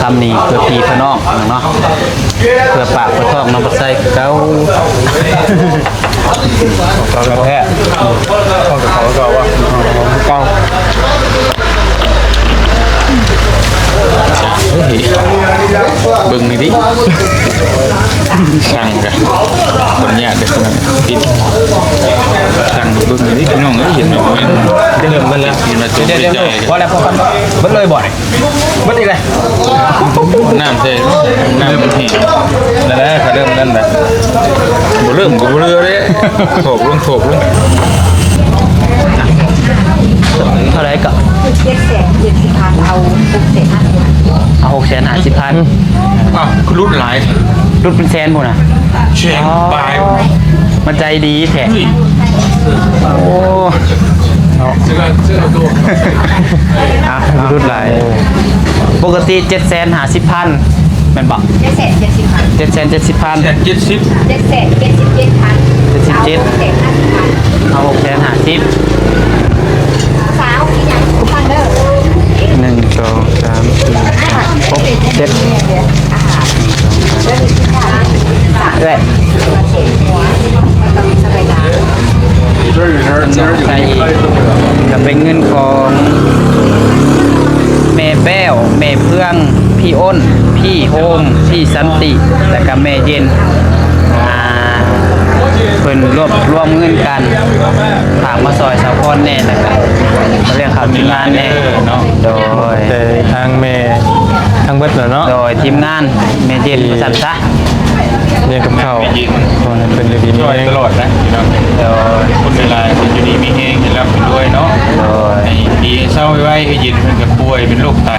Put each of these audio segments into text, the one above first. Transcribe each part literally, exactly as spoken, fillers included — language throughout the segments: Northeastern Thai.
คำนี้เพื่อพี่เพื่อน้องเนาะ เพื่อปากเพื่อท้องน้องบ่ใส่เก่า ก็แพ้พ่อกับเขาก็ว่าเก่า เฮ้ย เบิ่งนี่ดิ สั่งกัน คนยากเด้อคนนั้นติด สั่งเบิ่งนี่ดิ พี่น้องเอ้ย เห็นไหม เริ่มมันแล้ว เห็นไหม จงใจ เดี๋ยวๆๆ พอแล้ว พอกัน เบิ่งเลยบ่อย เบิ่งอีกเลย น้ำใส่ น้ำมันแห้ง นั่นแหละ เขาเริ่มนั่นแหละ บ่เริ่มก็บ่เรือเด้ โถกลง โถกลง เท่าไหร่ก็ เจ็ดแสนเจ็ดสิบพัน เอาหกแสนห้าสิบพัน เอาหกแสนห้าสิบพัน อ้าว คือลดหลาย ลดเป็นแสนพุ้นน่ะ แสนปลาย มันใจดีแท้ เฮ้ย โอ้ เนาะ อ่ะ ลดหลาย ปกติเจ็ดแสนห้าสิบพัน แม่นบ่ เจ็ดแสนเจ็ดสิบพัน เจ็ดแสนเจ็ดสิบพัน เจ็ดเจ็ดสิบ เจ็ดแสนเจ็ดสิบเจ็ดพัน เจ็ดสิบเจ็ด เอาหกแสนห้าสิบพัน เอาหกแสนห้าสิบ สาวอีหยังทุกท่านเด้อ หนึ่ง สอง สาม สี่ ห้า หก เจ็ด เอ้ย ใส่ก็เป็นเงินของแม่แป้ว แม่เฟือง พี่อ้น พี่โฮม พี่สันติ แล้วก็แม่เย็น อ่า เพิ่นรวบรวมเงินกัน ฝากมาซอยสาวพรแน่ แล้วก็มาเลี้ยงข้าวทีมงานแน่ เนาะ โดย แต่ทางแม่ ทางเบิดแล้วเนาะ โดยทีมงาน แม่เย็น ที่ ว่าซั่นซะ เลี้ยงกับข้าว แม่เย็น ขอให้เพิ่นอยู่ดีมีแฮง ช่วยตลอดนะพี่น้อง โดย คนเวลาอยู่ดีมีแฮง ให้ร่ำให้รวยเนาะ โดย ให้ดีให้เศร้าไว้ ให้เย็นเพิ่นก็ป่วยเป็นโรคไต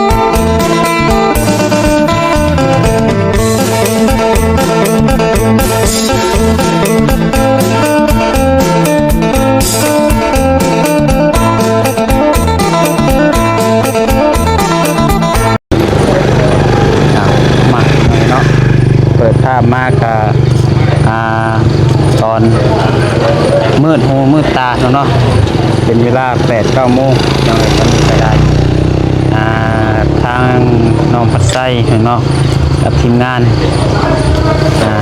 อ่ะ มาเนาะ เปิดภาพมากะ อ่า ตอนมืดหูมืดตาเนาะ เป็นเวลาแปดเก้าโมง ยังไงก็มีไปได้ อ่า ทางน้องพัดไส้เนาะ กับทีมงาน อ่า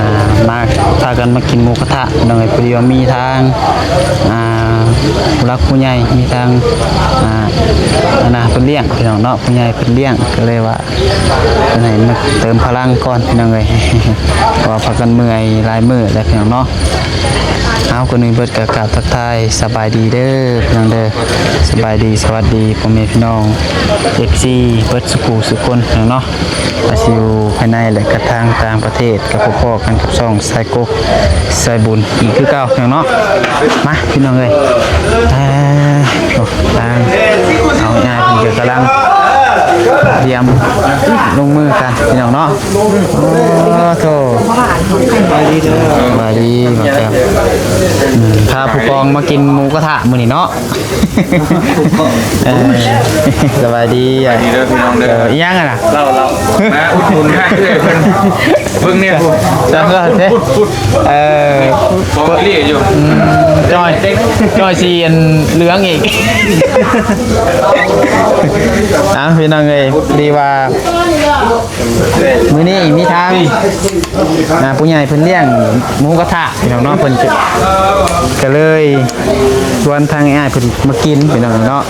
มา พากันมากินหมูกระทะ โดยพอดีว่ามีทาง อ่า ผู้หลักผู้ใหญ่ มีทาง อ่า อันน่ะ เพิ่นเลี้ยง พี่น้องเนาะ ผู้ใหญ่เพิ่นเลี้ยง ก็เลยว่า เพิ่นให้มาเติมพลังก่อน พี่น้องเอ้ย เพราะว่าพากันเมื่อยหลายมื้อแล้ว พี่น้องเนาะ เอา ก่อนอื่นเบิดก็กราบทักทายสบายดีเด้อ พี่น้องเด้อ สบายดี สวัสดี พ่อแม่พี่น้อง เอฟซี เบิดสุขุสุคนเนาะ อาจสิอยู่ภายในและกระทั่งต่างประเทศ กับพ่อๆกันกับช่องสายกกสายบุญอีกคือเก่าเนาะ มาพี่น้องเอ้ย อ่า โอ้ ทางเอาง่ายเพิ่นก็กำลังเตรียมลงมือกันพี่น้องเนาะ โอ้โธ่ สบายดี มาครับ อืม พาผู้กองมากินหมูกระทะมื้อนี้เนาะ เออ สบายดี สบายดีเด้อพี่น้องเด้อ เออ อีหยังอะน่ะ เรา เรา มาอุดหนุนให้เพื่อนเพิ่น เบิ่งเนี่ย พุ้น จังก็เด้ พุ้น พุ้น เออ ของเกาหลีอยู่ อืม จอย จอยสีอันเหลืองอีก อ่ะ พี่น้องเอ้ย ดีว่า มื้อนี้มีทาง อ่า ผู้ใหญ่เพิ่นเลี้ยงหมูกระทะ พี่น้องเนาะ เพิ่นก็ ก็เลยชวนทางอ้ายเพิ่นมากิน พี่น้องเนาะ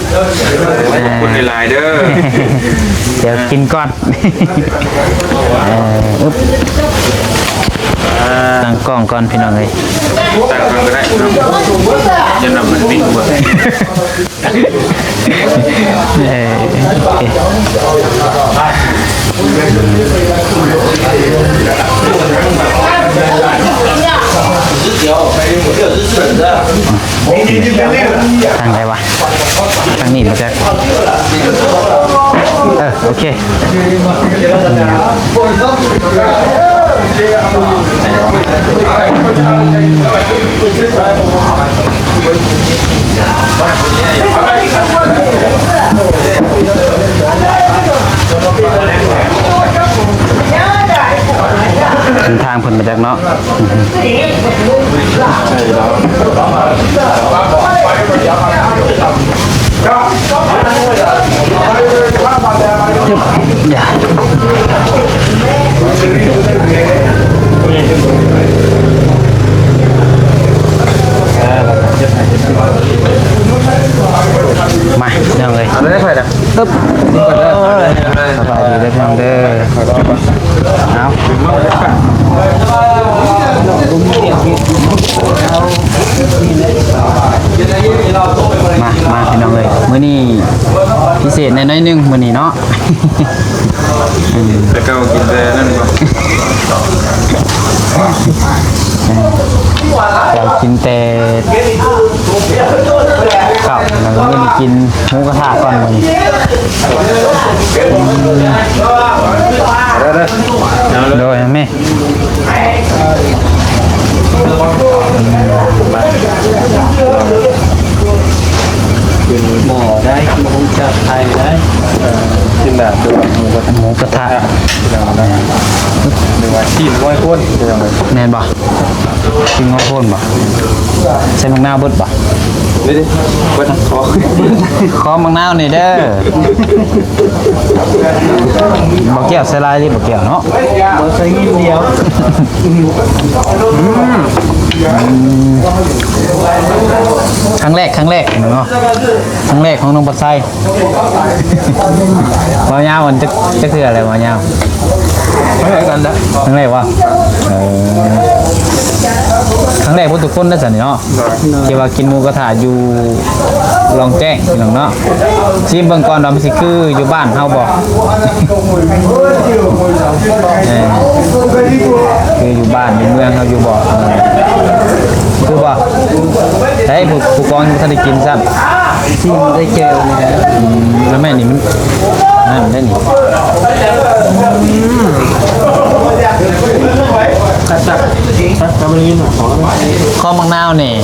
ขอบคุณหลายๆเด้อ เดี๋ยวกินก่อน เออ อึ๊บ ตั้งกล้องก่อนพี่น้องเอ้ย ตั้งกล้องก็ได้เนาะ เดี๋ยวน้ำมันวิ่งหมด เออ โอเค ทางใดวะ ทางนี้มาจาก เออ โอเค เส้นทางเพิ่นมาจากเนาะ ใช่แล้ว ครับ ท มาพี่น้องเอ้ย เอาได้ไผล่ะ ตึ๊บ สบายดีเด้อพี่น้องเด้อ เอา มา มาพี่น้องเอ้ย มื้อนี้พิเศษแน่น้อยหนึ่งมื้อนี้เนาะ แต่เก่ากินแต่นั่นบ่ เก่ากินแต่ข้าว แล้วมื้อนี้กินหมูกระทะก่อนมื้อนี้ โดยแม่ หมอได้ หมอจับไทยได้ เออ กินแบบดูหมูกระทะ หมูกระทะ หรือว่ากินร้อยคน แม่นบ่ กินร้อยคนบ่ ใส่บักนาวเบิดบ่ ไม่ได้ เบิดขอ ขอบักนาวนี่เด้อ บ่แก้วใส่หลายดิ บ่แก้วเนาะ บ่ใส่นิดเดียว ครั้งแรก ครั้งแรกเนาะ ครั้งแรกของน้องปัดไซ เว้ายาวมันจัก จักเทื่ออะไรเว้ายาว ครั้งแรกกันนะ ครั้งแรกวะ เออ ครั้งแรกพวกทุกคนได้สันเนาะ ที่ว่ากินหมูกระทะอยู่ลองแจ้งพี่น้องเนาะ ชิมเบิ่งก่อนว่ามันสิคืออยู่บ้านเฮาบ่ เออ คืออยู่บ้านอยู่เมืองเฮาอยู่บ่ คือบ่ เฮ้ย ผู้ ผู้กองยังบ่ทันได้กินซ้ำ ชิมได้เจลนี่แหละ อืม แล้วแม่นี่มัน นั่นได้นี่ อืม คัดจัก คัดจัก ขอบักนาวนี่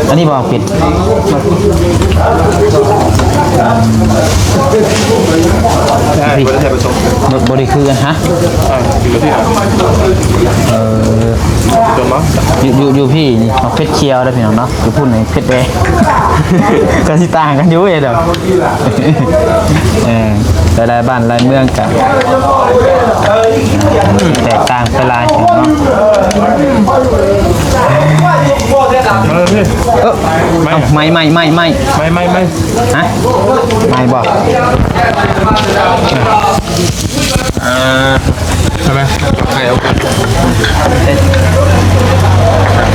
อันนี้บ่ผิด ได้ บ่ได้ใส่ผสม บ่ บ่ได้คือกัน ฮะ อ่า อยู่ที่ไหน เออ จมมั้ง อยู่ อยู่ อยู่พี่นี่ เอาเผ็ดเขียวได้พี่น้องเนาะ อยู่พุ่นนี่เผ็ดแดง ก็สิต่างกันอยู่เด้อ เออ หลายๆบ้านหลายเมืองก็แตกต่างไปหลายเนาะ เออ ไม่ เอา ไม่ ไม่ ไม่ ไม่ ไม่ ไม่ ไม่ ฮะ ไม่บ่ อ่า ใช่ไหม ใครเอา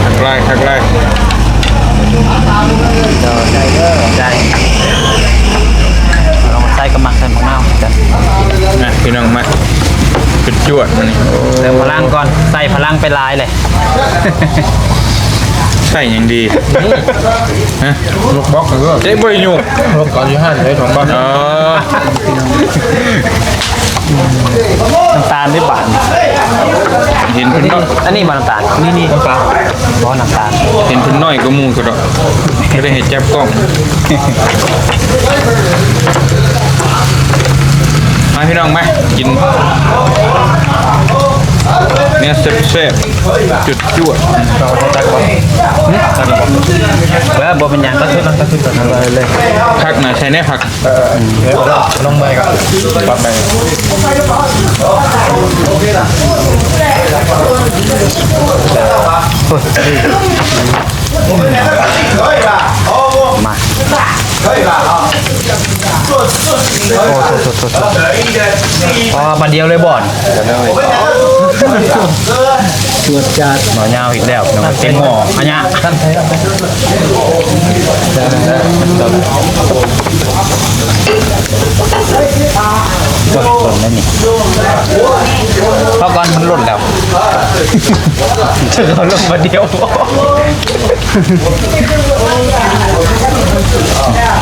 ทักไลน์ ทักไลน์ ได้ ลองใส่กระมังใส่มะนาวกัน นะ พี่น้องมา เป็นจวดมานี่ เติมพลังก่อน ใส่พลังไปหลายเลย ใส่หยังดี ฮะ ลูกบล็อกเออ เจ๊บ่ได้อยู่ ลูกก่อนอยู่ห้างเลยของบ้าน อ๋อ น้ำตาลได้บาท เห็นเพิ่นน้อย อันนี้บ่น้ำตาล นี่ นี่ น้ำตาล บ่น้ำตาล เห็นเพิ่นน้อยกว่าหมู่ก็ดอก บ่ได้ให้จับกล้อง มาพี่น้องมา กิน เนี่ยแซ่บๆ จุดจวด เออ บ่เป็นหยัง ตักขึ้นก่อน ตักขึ้นก่อน เอาเลย ผักน่ะ ใส่แน่ผัก เออ เดี๋ยวลงไปก่อน ปรับไป มา โอ้ โทษ โทษ โทษ โทษ อ๋อ บาดเดียวเลยบ่อน จวดจาด หมอยาวอีกแล้ว เนาะ เต็มหม้อ อันเนี้ย ก็สนแล้วนี่ เพราะก่อนมันหล่นแล้ว เธอเอาลงมาเดียว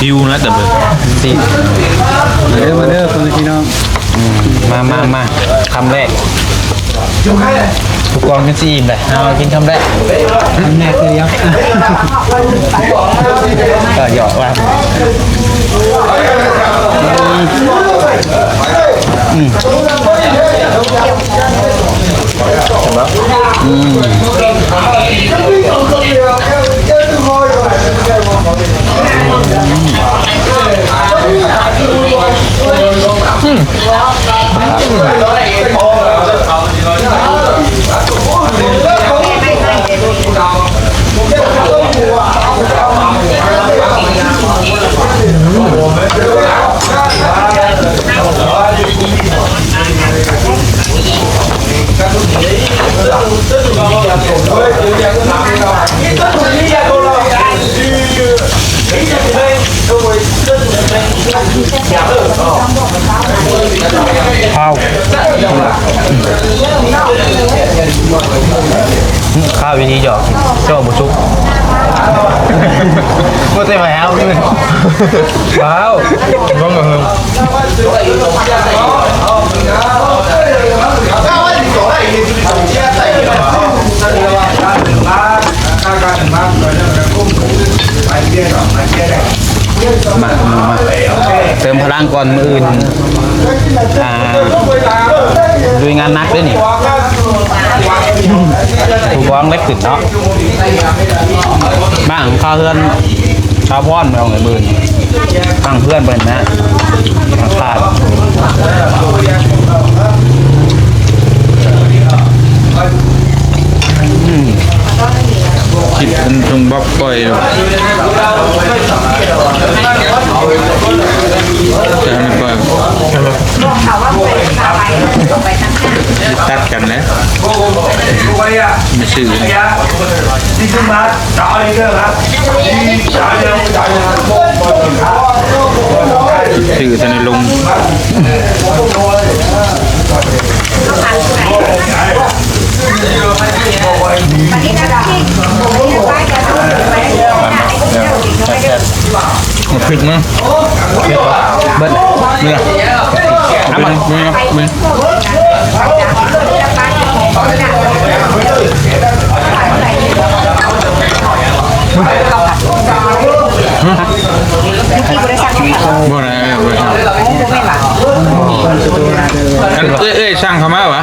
หิวนะแต่เบิ่ง สิ มาเด้อ มาเด้อ พ่อแม่พี่น้อง อืม มา มา มา คำแรก ผู้กองกินสิอิ่มเลย เอา กินคำแรก คำแรกเลยเดียว ก็หยอกว่า อืม อืม ข้าว ข้าววิธีหยอกกินเจ้าบุชุกก็ได้มาแล้วขึ้นว้าวร้องกับเฮง มามามาเติมพลังก่อนมื้ออื่น อ่าลุยงานหนักเด้อนี่ ผู้กองได้ขึ้นเนาะ บ้างข้าวเฮือน ชาวบ้านไปเอาเงินหมื่น ตั้งเพื่อนไปนะ ขาด อืม คิดเป็นทรงบล็อกปล่อยเลย จะให้มันปล่อย ตัดกันนะ ไม่ซื่อ ซื่อแต่ในลง พริกนะ เบิด เนี่ย เอามา นี่นะ นี่ บ่ได้ บ่ได้ อันเอ้ย เอ้ย สั่งเข้ามาวะ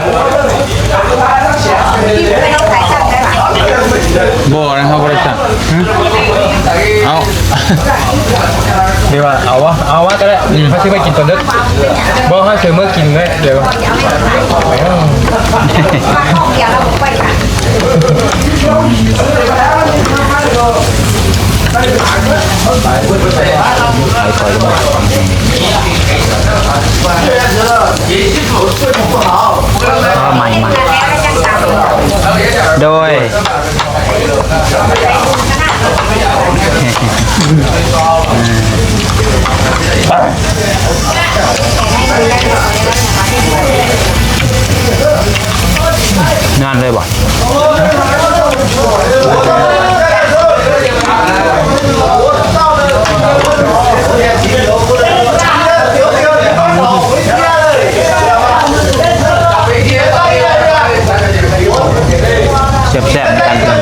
บ่นะ เขาบ่ได้สั่ง เอา เดี๋ยวว่าเอาวะ เอาวะก็ได้ อืม เขาซื้อไปกินตอนดึก บ่ เขาซื้อเมื่อกินเลย เดี๋ยว ข้าวใหม่มา โดย งานเลยบ่ แซ่บๆ เหมือนกัน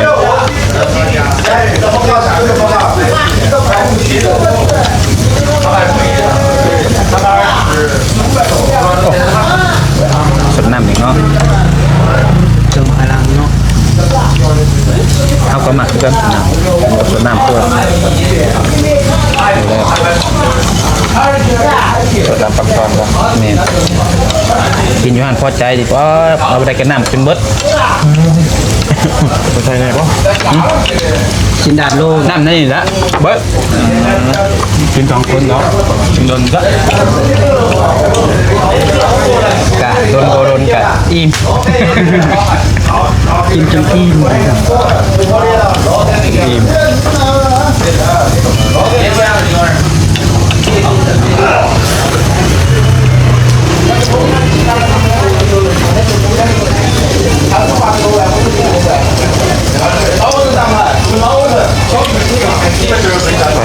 สดน้ำอีกเนาะ เติมพลังเนาะ เอาก็หมักกันนะ สดน้ำตัว สดน้ำปังตอนก็ นี่ กินอยู่หั่นพอใจดีกว่า เอาไปได้กระหน่ำจนเบิด ไปใส่ไหนบ่ ชิ้นดาดโล น้ำนี่ละ เบิด กินสองคนเนาะ กินโดนก็ กะโดนบ่โดนกะอิ่ม กินจนอิ่ม อิ่ม ฝา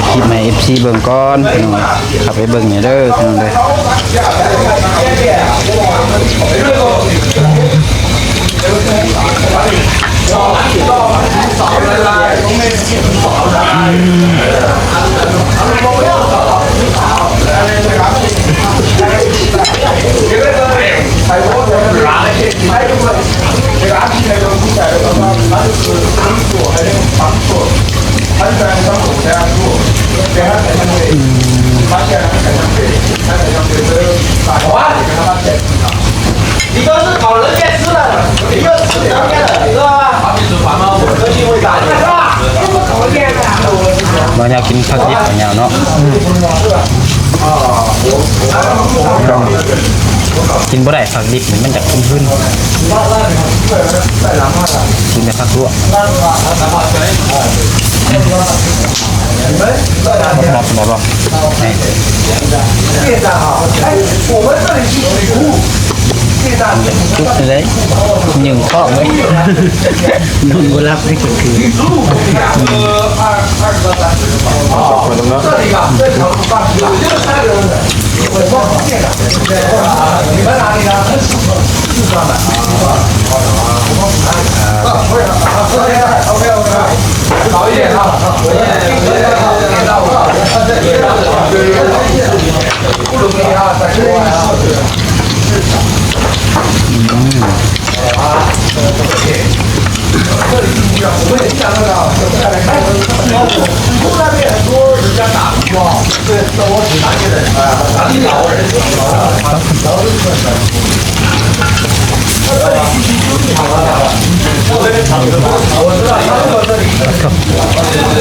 กคลิปให้ เอฟซี เบิ่งก่อนพี่น้อง เข้าไปเบิ่งเนี่ยเด้อพี่น้องเด้อ อืม บ่าวเหย้ากินผักดิบ บ่าวเหย้าเนาะ กินบ่ได้ผักดิบนี่มันจะหืนๆ กินแต่ผักลวก บ่ถนัดปานใดบ่ นี่ จุกเลย หนึ่งข้อเลย นอนบ่หลับในกลางคืน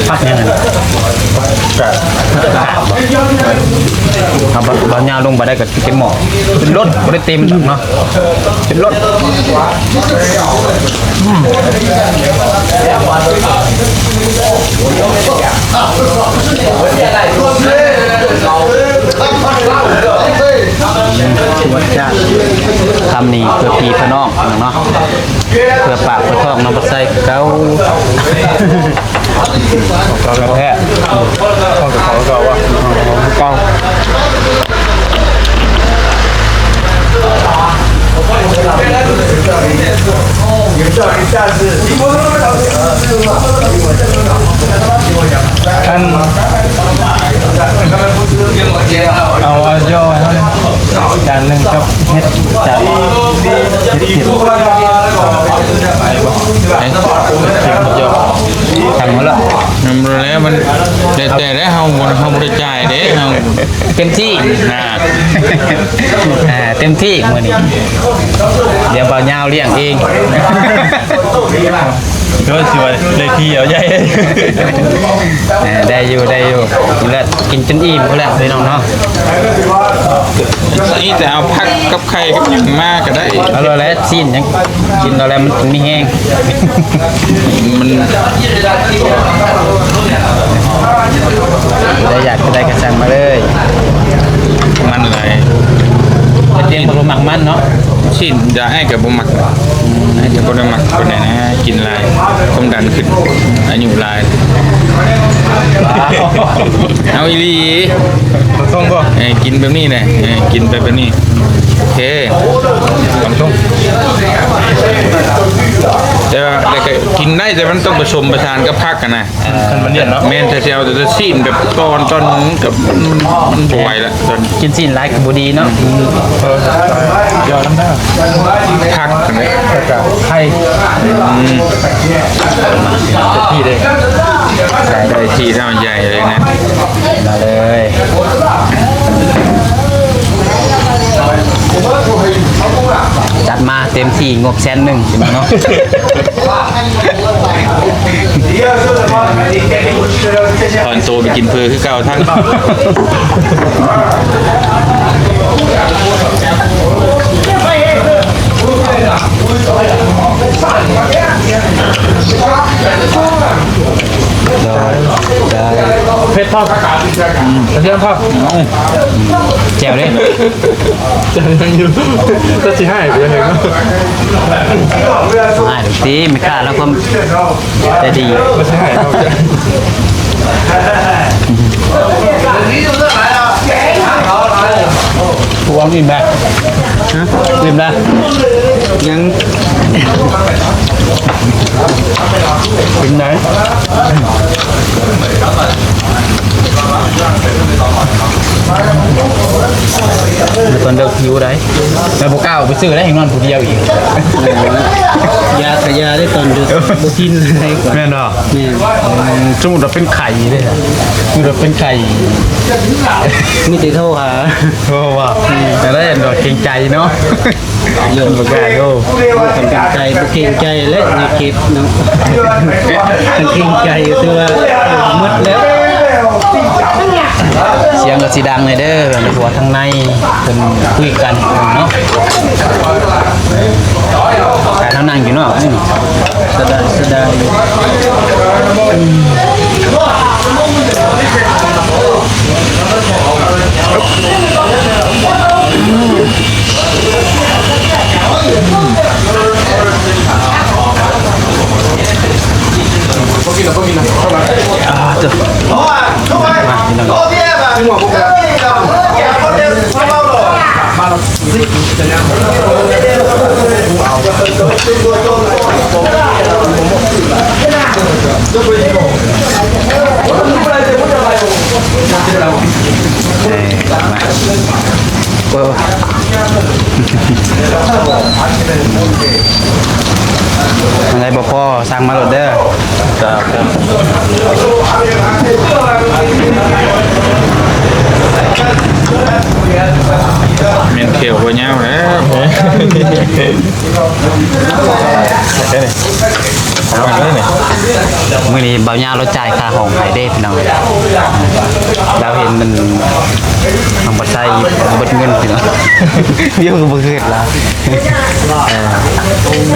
ผักหยังไง เอาบ่าวเหย้าลงไปได้ก็เต็มหม้อ เป็นรถ บ่ได้เต็มดอกเนาะ เป็นรถ อืม คำนี้เพื่อพี่เพื่อน้องเนาะ เพื่อปากเพื่อท้องเนาะ บ่ใส่เก่า เก่าแท้ ห้องกับเขาเก่าวะ เก่า อัน เอาเอาย่อให้เขาเลย จานหนึ่งกับเห็ดจาน เห็ดเข็ม ไปบ่ เข็มย่อ สั่งมาแล้ว มันแล้วมัน แต่แต่ได้เฮาบ่เฮาบ่ได้จ่ายเด้เฮา เต็มที่ นะ อ่า เต็มที่มื้อนี้ เดี๋ยวบ่าวยาวเลี้ยงเอง ก็สิว่าได้ที่เอาใหญ่ เออ ได้อยู่ ได้อยู่ กินแล้ว กินจนอิ่มพุ้นแหละพี่น้องเนาะ นี่แต่เอาผักกับไข่กับหยังมาก็ได้ เอาแล้วแหละ สิ้นยังกินเอาแล้วมันมีแฮง มัน ได้อยากได้กระชังมาเลย มันหลาย เตรียมผสมหมักมันเนาะ สิ้นจะให้กับบ่มัก ให้กับบ่ได้มักคนไหนนะ กินหลาย ความดันขึ้น อายุหลาย เอาอีหลี ต้มบ่ เอ้ย กินแบบนี้แหละ เอ้ย กินไปแบบนี้ โอเค ต้ม แต่ว่าแต่ก็กินได้ แต่มันต้องผสมประสานกับผักกันนะ คันมันเลี่ยนเนาะ แม่น แต่สิเอาแต่สิ้นแบบตอน ตอนกับ มันบ่ไหวละ ตอน กินสิ้นหลายก็บ่ดีเนาะ เออ ยอดน้ำหน้า ผักกันเลย แล้วก็ไข่ อืม ที่เลย ได้ที่เท่าใหญ่เลยนะ มาเลย จัดมาเต็มที่ งบแสนหนึ่ง พี่น้องเนาะ ถอนตัวไปกินเพื่อคือเก่าท่าน ได้ ได้ เผ็ดพร้อม กระเทียมพร้อม แจ่วเด้ จะยังอยู่ ก็สิให้ไปยังไงก็ ให้ดูสิ ไม่กล้าแล้วความใจดี ก็สิให้เขา พวงอิ่มไหม ฮะ อิ่มแล้ว ยัง เป็นไง แล้วตอนเดินหิวได้ แล้วบ่กล้าออกไปซื้อได้ ให้นอนผู้เดียวอีก ยากะยาได้ตอนดึก บ่กินอะไรก่อน แม่นบ่ แม่น อืม สมมุติว่าเป็นไข้เด้ สมมุติว่าเป็นไข้ มีแต่โทรหา โทรว่า อืม แต่ได้อันว่าเกรงใจเนาะ เรื่อง บ่กล้าโทร คันเกรงใจ บ่เกรงใจและอย่าเก็บเนาะ คันเกรงใจก็ถือว่าหมดแล้ว เสียงก็สิดังเลยเด้อ เพราะว่าทางในเพิ่นคุยกันเนาะ แต่เฮานั่งอยู่นอกนี่ เสียดาย เสียดาย อ่า เถอะ มาพี่น้อง เอ้ย มา เออ อะไรบ่พอ สั่งมาโลดเด้อ ครับ ครับ แม่นเขียวบ่ยาวแล้ว มื้อนี้บ่าวยาวลาวจ่ายค่าห้องให้เด้พี่น้อง ลาวเห็นมัน มันบ่ใส่เบิดเงินพี่น้อง อยู่ก็บ่คิดละ เออ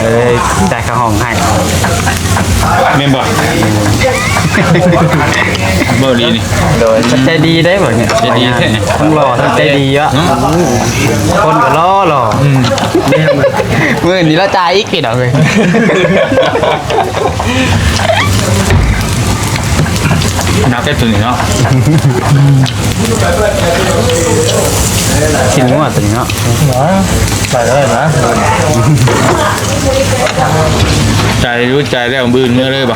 เอ้ย จ่ายค่าห้องให้ แม่นบ่ บ่ดีนี่ โดย ใจดีได้บ่เนี่ย ใจดีแท้ ทั้งหล่อทั้งใจดีอะ อืม คนก็หล่อหล่อ อืม มื้อนี้ลาวจ่ายอีกพี่น้องเอ้ย หนักแค่ตัวนี้เนาะ ชิ้นงัวตัวนี้เนาะ ใส่เลยนะ จ่ายรู้จ่ายแล้วมื้ออื่นมื้อเลยบ่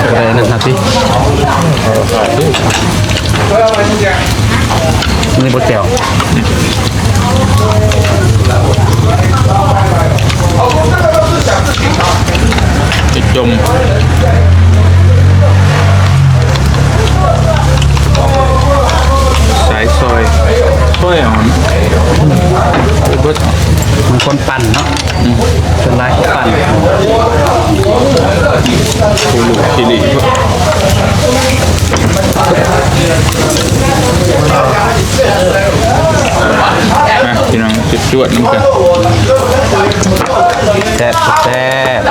อะไรนั่นนะพี่ นี่บ่แจ่ว จะจม สายซอย ซอยอ่อน เบิด มันคนปั่นเนาะ อืม ส่วนหลายเขาปั่น โอ้โห ขี้เหล็ก มาพี่น้อง จวดๆนำกัน แซ่บ แซ่บ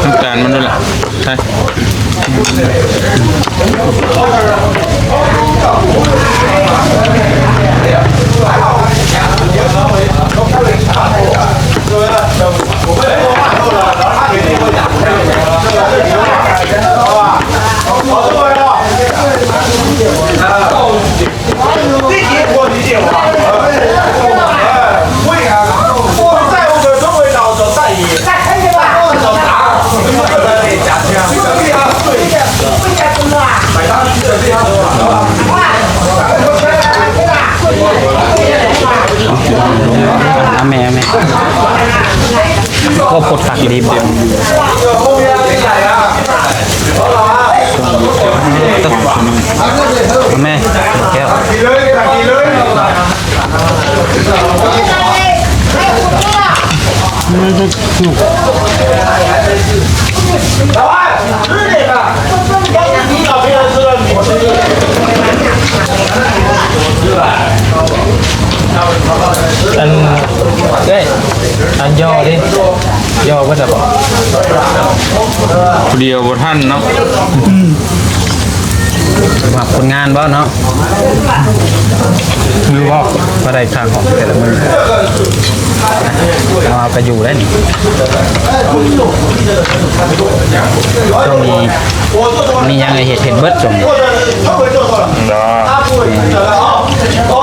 น้ำตาลมันด้วยล่ะ ใช่ เอาแม่ เอาแม่ ก็ปวดตักดีบ่ แม่ แก้ว อัน เอ้ย อันย่อดิ ย่อเพิ่นน่ะบ่ ผู้เดียวบ่ทันเนาะ อืม สำหรับคนงานบ่เนาะ หรือว่าก็ได้ค่าห้องแต่ละมื้อ เอา เอาก็อยู่ได้นี่ ช่วงนี้ มีหยังให้เฮ็ด เฮ็ดเบิดช่วงนี้ เนาะ อืม เอา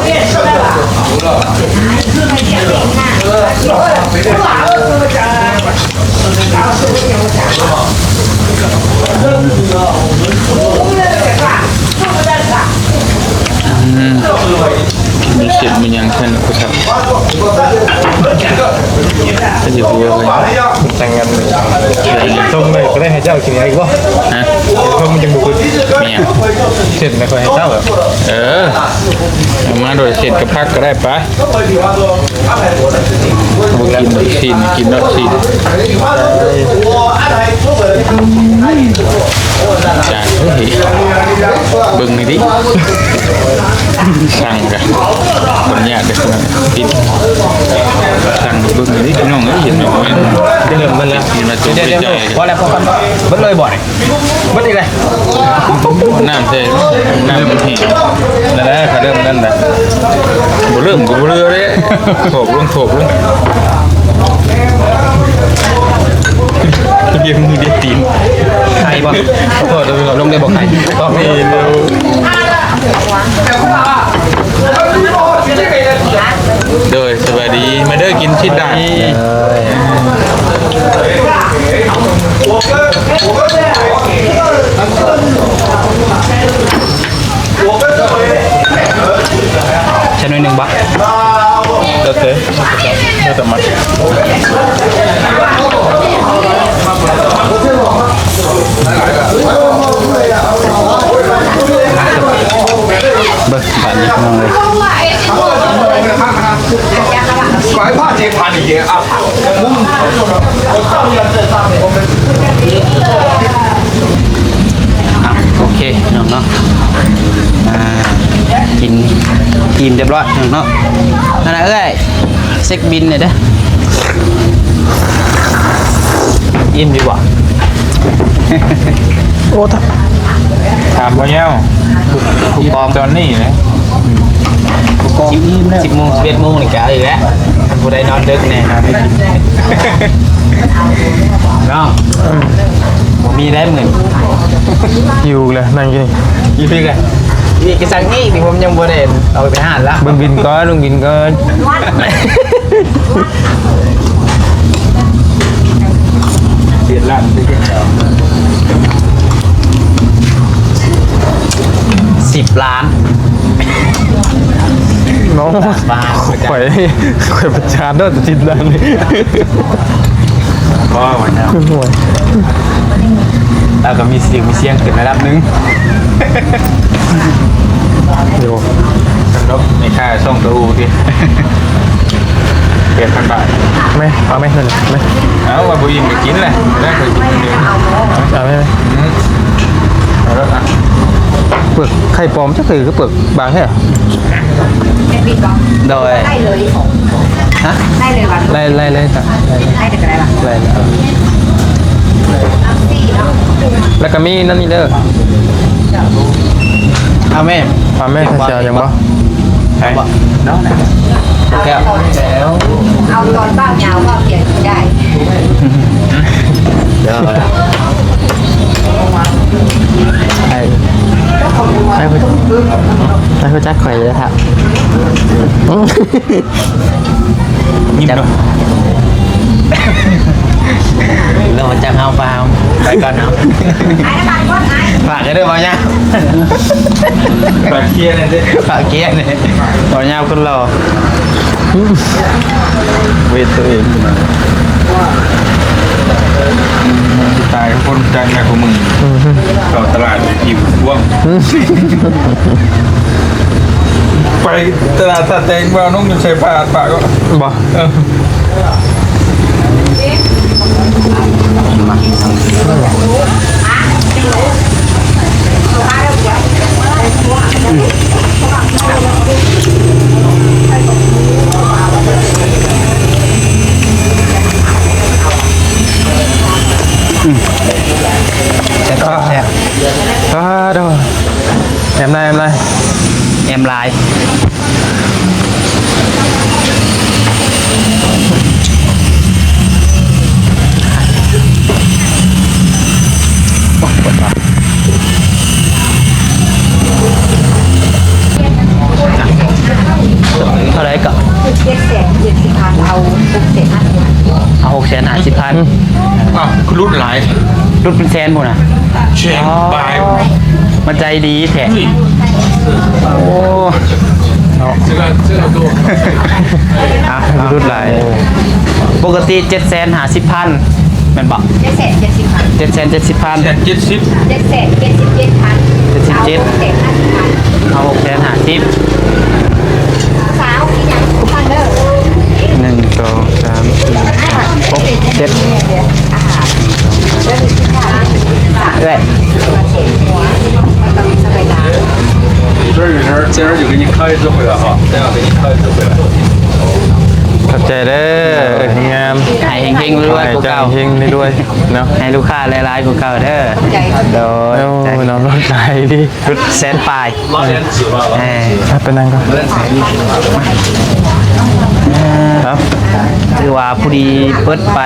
แม่ เอาแม่ อืม มีเส้นมีหยังเพิ่นก็ครับ ก็สิฮู้ว่าเพิ่น แต่งงาน ส่งเลยก็ได้ให้เจ้ากินอีกบ่ ฮะ ส่งมันจังบ่คือ แม่น เส้นไม่ค่อยให้เจ้าเหรอ เออ เอามาโดยเส้นกับผักก็ได้ปะ บ่กินดอกชิ้น กินดอกชิ้น จาน เฮ้ย เบิ่งนี่ดิ สั่งกะ คนยากเด้อคนนั้นติด สั่งเบิ่งนี่ดิ พี่น้องเอ้ย เห็นบ่แม่น เริ่มมันแล้ว กินมาจน เดี๋ยว ใจ เดี๋ยว พอแล้ว พอกัน เบิดเลยบ่นี่ เบิดอีกเลย น้ำใส่ น้ำมันแห้ง นั่นแหละ เขาเริ่มนั่นแหละ บ่เริ่มก็บ่เริ่มเลย โถกลง โถกลง เดี๋ยวมือเดี๋ยวตีน ไข่บ่ ขอโทษด้วยครับ ลงได้บ่ไข่ ต้องมีดู โดย สวัสดี มาเด้อ กินที่ด่าน เอ้ย ใช่หน่อยหนึ่งบะ แล้วแต่ แล้วแต่มัน เบิ่งบาดนี้พี่น้องเลย อ่ะ โอเคน้องเนาะ อ่า กิน กินเรียบร้อยน้องเนาะ นั่นน่ะเอ้ย เช็คบิลหน่อยเด้อ อิ่มอยู่บ่ โอ้ ถามบ่ยาว ผู้กอง ตอนนี้นะ ผู้กอง สิบ สิบโมง สิบเอ็ดโมงนี่ก็เอาอีกแล้ว ผู้ใดนอนดึกแน่นอน น้อง บ่มีได้มื้อนี้ หิวเลย นั่งกิน อยู่พี่กัน นี่ก็สั่งนี่ ที่ผมยังบ่ได้เอาไปหาละ เบิ่งบินก่อน เบิ่งบินก่อน เจ็ดล้าน สิบล้าน น้อง บาท ข่อย ข่อยประจานด้วยแต่สิบล้านนี่ เพราะว่าวันนี้ ห่วย แล้วก็มีเสียง มีเสียงขึ้นระดับหนึ่ง โย สำหรับในค่าช่องตัวอูที่ แปดพันบาท ไหม เอาไหม นั่นไหม เอาว่าบ่อิ่มก็กินแหละ ได้เคยกินอยู่ เอาไหม อืม เอาแล้วอ่ะ เปลือกไข่ปลอมจักคือเปลือกบางแท้ โดย ได้เลย ฮะ ได้เลยวัน ไล่ ไล่ ไล่ ไล่ ไล่แต่ก็ได้ละ ไล่ ไล่ แล้วก็มีนั่นนี่เด้อ เอาแม่ เอาแม่ เสียงบ่ เสียงบ่ ไหน บ่ น้องไหน แก้ว เอาตอนเบ้ายาวก็เปลี่ยนได้ เดี๋ยว ไอ้ ไอ้ ไอ้รู้จักข่อยเลยครับ ยิ้มเนาะ เริ่มมาจากเฮาฟาร์ม ไปก่อนเนาะ ฝากกันด้วยบ่าวย่า ฝากเคลียร์หน่อยสิ ฝากเคลียร์หน่อย บ่าวย่าคนหล่อ เวทตัวเอง ตายคนจังไงของมึง อืม เข้าตลาดไปกินพวก อืม ไปตลาดท่าแตงบ่าวน้องอยู่ใส่ผ้าปากก็ บ่ เออ อืม แซ่บ แซ่บ อ่า เด้อ แอมนาย แอมนาย แอมลาย โอ้ย ปวดหัว แสนห้าสิบพัน อ้าวคือลดหลาย ลดเป็นแสนพุ้นน่ะ แสนปลาย มาใจดีแท้ เฮ้ย โอ้เนาะ 这个这个给我 อ่ะลดหลายปกติเจ็ดแสนห้าสิบพันแม่นบ่ เจ็ดแสนเจ็ดสิบพัน เจ็ดแสนเจ็ดสิบพัน แสนเจ็ดสิบ เจ็ดแสนเจ็ดสิบเจ็ดพัน เจ็ดสิบเจ็ด แสนห้าสิบพัน เอาหกแสนห้าสิบ สาวที่ยังพันเด้อ หนึ่งสองสามสี่หกเจ็ดเอ้ย 这儿有人，这儿有给你开一次会了哈，这样给你开一次会了。 ขอบใจเด้อเอ้ยงาม ให้เฮงๆรวยๆกว่าเก่า ให้เฮงๆรวยๆเนาะ ให้ลูกค้าหลายๆกว่าเก่าเด้อ ใจ โดย โอ้ยน้องรถไหลดิ ลดแสนปลาย 拉点纸吧，拉点纸。 เอ้ย ไปนั่งก่อนครับ คือว่าพอดีเปิดไป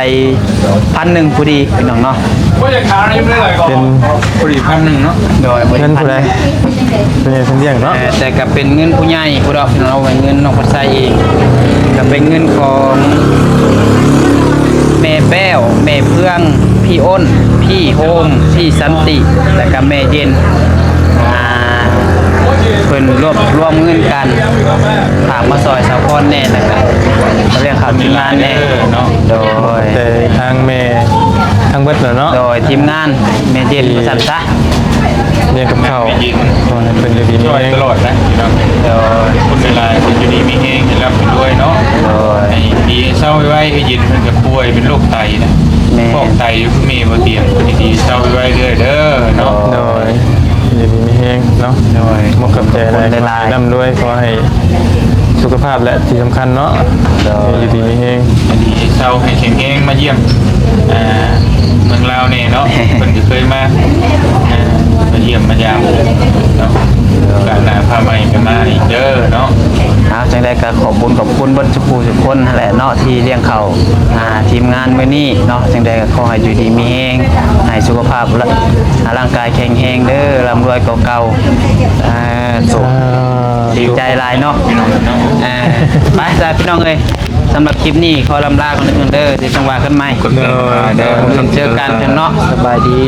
พันหนึ่งพอดีพี่น้องเนาะ 我也看着你们那个， เป็น 不是一盘能呢。 โดยบริ เงิน ษัท ผู้ใดเป็นเงินเลี้ยงเนาะ เอ่อแต่ก็เป็นเงินผู้ใหญ่ผู้ดอกพี่น้องเป็นเงินน้องพัดไซเองก็เป็นเงินของแม่แป้วแม่เพื่องพี่อ้นพี่โฮมพี่สันติ แล้วก็แม่เย็นอ่าเพิ่นรวบรวมเงินกันฝากมาซอยสาวพรแน่แล้วก็เรื่องข่าวทีมงานแน่ เนาะ โดย แต่ทางแม่ทางเบิดแล้วเนาะ โดยทีมงานแม่เย็นประสันซะ เลี้ยงกับข้าว ไม่ยิน ขอให้เป็นอยู่ดีมี ช่วย แฮง ตลอดนะพี่น้อง โดย คุณเวลาคุณอยู่ดีมีแฮงให้ร่ำให้รวยเนาะ โดย ให้ดีเศร้าไว้ให้ยินเพิ่นกับป่วยเป็นโรคไตนะ แม่ พอกไตอยู่คือเมย์บ่เตรียมให้ดีเศร้าไว้เรื่อยเด้อเนาะ โดยอยู่ดีมีแฮงเนาะ โดย มุกขอบใจหลาย ขอบคุณหลายๆ ร่ำรวยขอให้สุขภาพและที่สำคัญเนาะ โดย อยู่ดีมีแฮง ให้ดีเศร้าให้แข็งแฮงมาเยี่ยมอ่าเมืองลาวเนี่ยเนาะ เพิ่นก็เคยมาอ่ามาเยี่ยมมายามเนาะ โอกาสหน้าพาใหม่ไปมาอีกเด้อเนาะ เอาจังใดก็ขอบคุณขอบคุณเบิดทุกผู้ทุกคนนั่นแหละเนาะที่เลี้ยงเขาอ่าทีมงานมื้อนี้เนาะจังใดก็ขอให้อยู่ดีมีแฮงให้สุขภาพและอ่าร่างกายแข็งแฮงเด้อร่ำรวยกว่าเก่าอ่าสุขดีใจหลายเนาะอ่าไปจ้าพี่น้องเอ้ยสำหรับคลิปนี้ขอลำลากันเด้อเดี๋ยวจังหวะกันใหม่ โดย เดี๋ยวเจอกันเนาะสบายดี